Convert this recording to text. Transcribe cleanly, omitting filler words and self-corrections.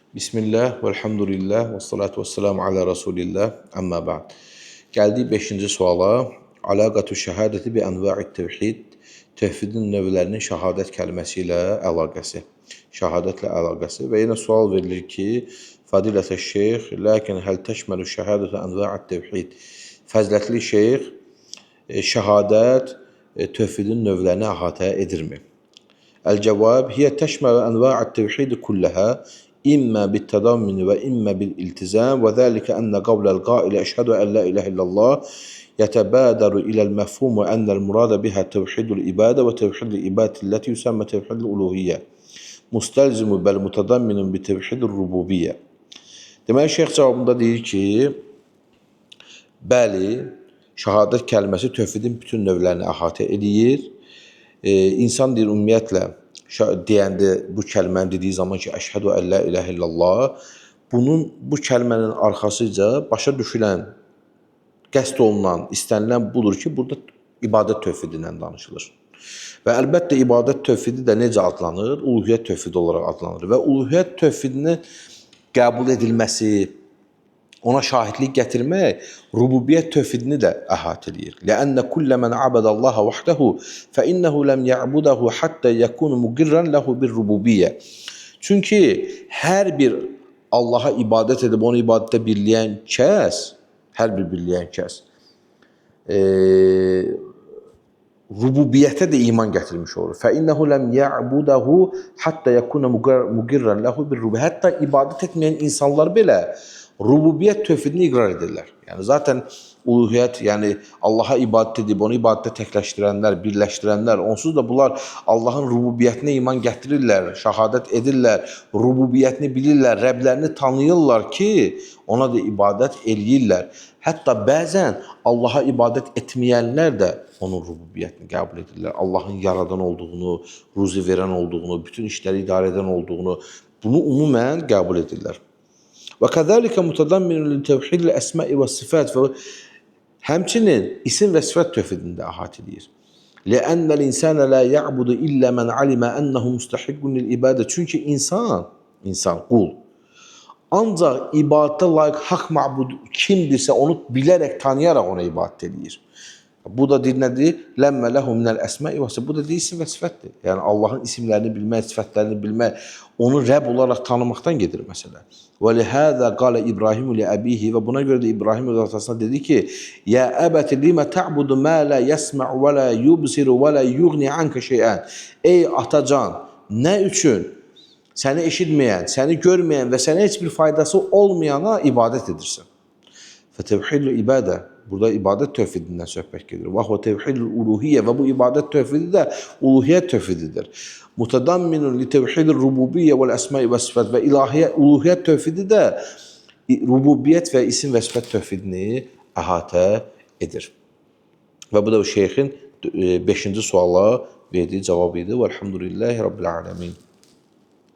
Bismillah, velhamdülillah, və salatu və selamu alə Rasulillah, əmmə ba'd. Gəldik 5-ci suala. Əlaqətü şəhadəti bi ənva'it tevhid. Tevhidin növlərinin şəhadət kəlməsi ilə əlaqəsi. Şəhadətlə əlaqəsi. Və yenə sual verilir ki, fədilətə şeyx, lakin həl təşməlü şəhadətü ənva'it tevhid. Fəzilətli şeyx, şəhadət tövhidin növlərini əhatə edirmi? El-cevab, hiyə təşməlu ənva'at tevhidi kulləhə, إما بالتضمن وإما بالالتزام وذلك أن قول القائل أشهد أن لا إله إلا الله يتبادر إلى المفهوم أن المراد بها توحيد الإبادة وتوحيد الإبادة التي يسمى توحيد الألوهية مستلزم بل متضمن بتوحيد الربوبية. Deməli, şeyx cavabında deyir ki, bəli, şəhadət kəlməsi tövhidin bütün növlərini əhatə edir. İnsan deyir, ümumiyyətlə, deyəndə bu kəlməni dediyi zaman ki, əşhədu ən la ilahə illallah, bunun bu kəlmənin arxasıca başa düşülən, qəsd olunan, istənilən budur ki, burada ibadət tövhidindən danışılır. Və əlbəttə ibadət tövhidi də necə adlanır? Uluhiyyət tövhidi olaraq adlanır. Və uluhiyyət tövhidinin qəbul edilməsi, ona şahidlik gətirmək rububiyyət tövhidini də əhatə eləyir. Lənnə kullə men abadallaha vahdehu fe innehu lem ya'budahu hatta yekunu muqirran lehu bir-rububiyyə. Çünki hər bir Allaha ibadət edib onu ibadətə birləyən kəs, hər bir birləyən kəs rububiyyətə də iman gətirmiş olur. Fe innehu lem ya'budahu hatta yekuna muqirran lehu bir-rububiyyə. Hətta ibadət etməyən insanlar belə rububiyyət tövhidini iqrar edirlər. Yəni zaten uluhiyyət, yəni Allaha ibadət edib onu ibadətdə təkləşdirənlər, birləşdirənlər, onsuz da bunlar Allahın rububiyyətinə iman gətirirlər, şəhadət edirlər, rububiyyətini bilirlər, Rəblərini tanıyırlar ki, ona da ibadət eləyirlər. Hətta bəzən Allaha ibadət etməyənlər də onun rububiyyətini qəbul edirlər. Allahın yaradan olduğunu, ruzi verən olduğunu, bütün işləri idarə edən olduğunu, bunu umumən qəbul edirlər. Və kəzəlikə mutadamminun li tevhidil əsma'i və sifat və həmçinin isim və sifət tövhidini də əhatə edir. Lənnəl insana la ya'budu illə men alima ennehu mustahiqqun lil ibadə. Çünki insan, qul ancaq ibadətə layiq haqq mabud kimdirsə onu bilərək, tanıyaraq ona ibadət eləyir. Bu da deyir nədir? Ləmmə lehu minəl əsma'i və sifat. Bu da deyir isim və sifətdir. Yəni Allahın isimlərini bilmək, sifətlərini bilmək, onu Rəbb olaraq tanımaqdan gedir məsələ. Və lihəzə qalə İbrahim li əbihi və buna görə də İbrahim öz atasına dedi ki: "Ya əbəti limə ta'budu ma la yesma'u və la yubsiru və la yughni anka şey'an." Ey atacan, nə üçün səni eşitməyən, səni görməyən və sənə heç bir faydası olmayana ibadət edirsən? Fətevhidül ibadə. Burada ibadət tövhidindən söhbət gedir. Və huve tevhidül uluhiyyə və bu ibadət tövhidi də uluhiyyət tövhididir. Mutadamminun li tevhidil rububiyyə vəl əsma'i və sifət və ilahiyyə uluhiyyət tövhidi də rububiyyət və isim və sifət tövhidini əhatə edir. Və bu da şeyxin 5-ci suala verdiyi cavab idi. Vəlhamdülillahi Rabbil aləmin.